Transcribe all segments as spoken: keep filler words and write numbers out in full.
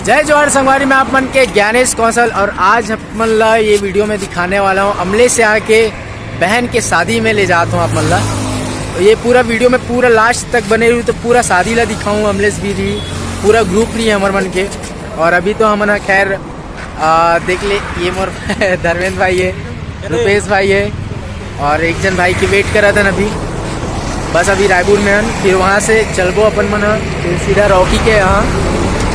जय जोहार संगवारी, मैं आप मन के ज्ञानेश कौशल और आज आप मन ला ये वीडियो में दिखाने वाला हूँ अमलेश यादव के बहन के शादी में ले जाता हूँ आप मन ला। तो ये पूरा वीडियो में पूरा लास्ट तक बने रही तो पूरा शादी ला दिखाऊँ। अमलेश भी रही, पूरा ग्रुप रही हमर मन के। और अभी तो हमन ह खैर आ, देख ले, ये मोर धर्मेंद्र भाई है, रुपेश भाई है और एक जन भाई की वेट करा था अभी। बस अभी रायपुर में हन, फिर वहाँ से चलबो अपन मन ह, फिर सीधा रॉकी के यहाँ,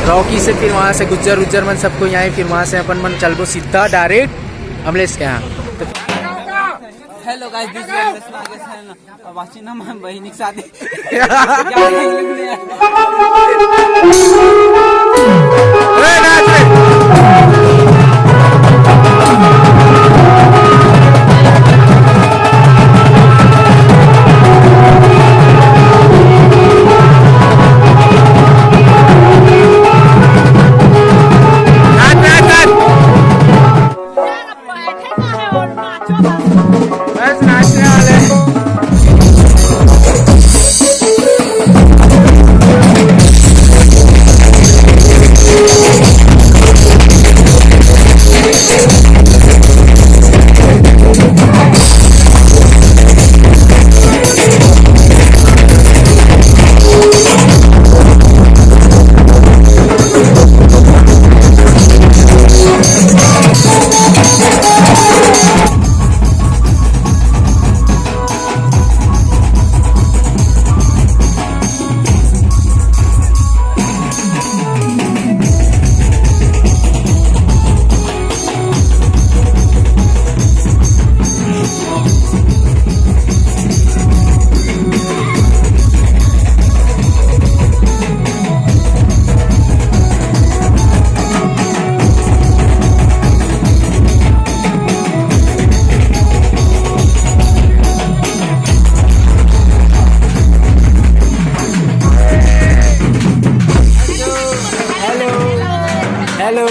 रॉकी से फिर वहाँ से गुज्जर उज्जर मन सबको यहाँ, फिर वहाँ से अपन मन चलबो सीधा डायरेक्ट अमलेश के यहाँ। तो हेलो गाइस, दिस इज अमलेश नागेश है ना, अब वाचिन हम बहिनी के शादी। बस नाचने वाले। हेलो।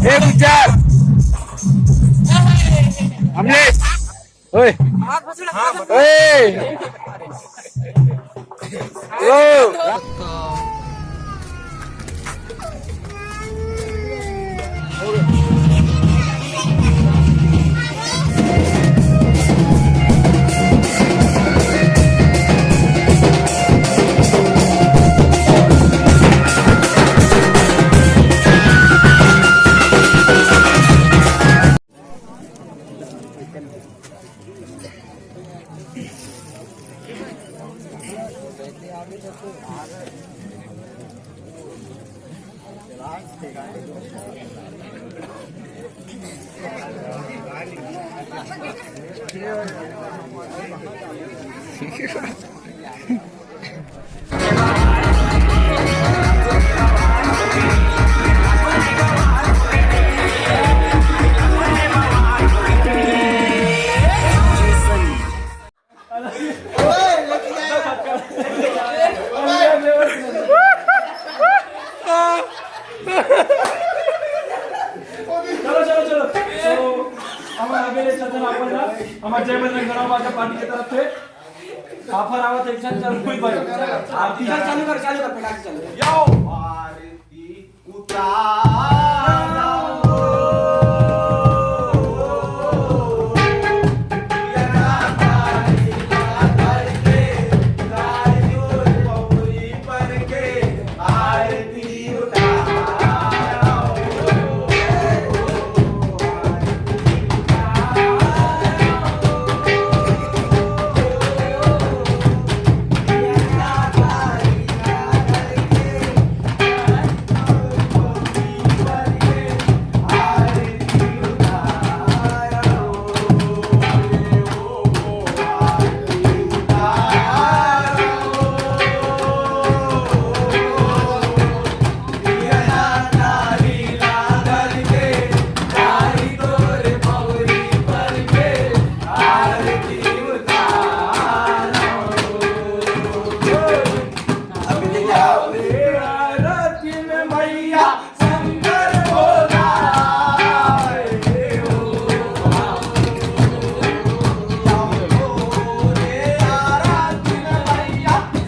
ए, विचार। हमले। ओए। ओए। ओ। चलो, चलो, चलो। तो हम आगे ले चलते हैं, अपन ना, हमारे जय बजरंग गणा बाजा पार्टी की तरफ से ऑफर आवत है, चल, चल, कोई बात नहीं। आप चल, चालू कर, चालू कर, फटाक से चालू कर। यो, आरती उतार।